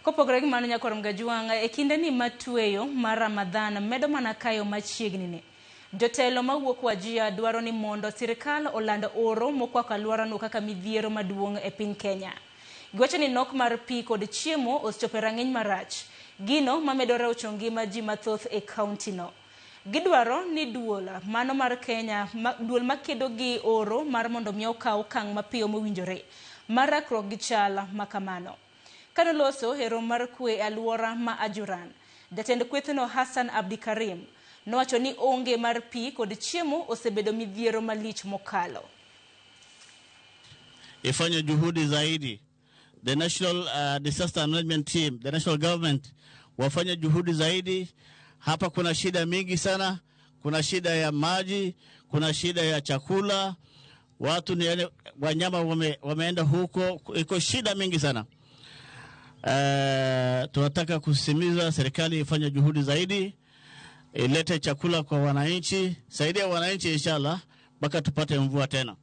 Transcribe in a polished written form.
Kopogore gi mano, nyakwar Mgajwang', e kindeni ma tweyo mar Ramadhan medo mana kayo machiegni ni. Jotelo mawuok Wajir dwaro ni mondo sirkal oland oro mokwako alworano kaka midhiero maduong' e piny Kenya. Giwacho ni nok mar pi kod chiemo osechopo e rang'iny marach, gino mamedo rocho ngima ji mathoth e kaunti no. Gidwaro ni duol mano mar Kenya, duol makedo gi oro mar mondo mi okaw okang' mapiyo mowinjore mar rakruok gi chal makamano. Kanoloso e romo mar kwe e alwora ma Ajuran, jatend kwethno Hassan Abdikarim nowacho ni onge mar pi kod chiemo osebedo midhiero malich mokalo. Ifanye juhudi zaidi, the National Disaster Management Team, the national government wafanye juhudi zaidi. Hapa kuna shida mingi sana, kuna shida ya maji, kuna shida ya chakula, watu ni yani, wanyama wameenda huko, iko shida mingi sana. Tunataka kusisimiza serikali ifanye juhudi zaidi, ilete chakula kwa wananchi, saidia wananchi inshallah, mpaka tupate mvua tena.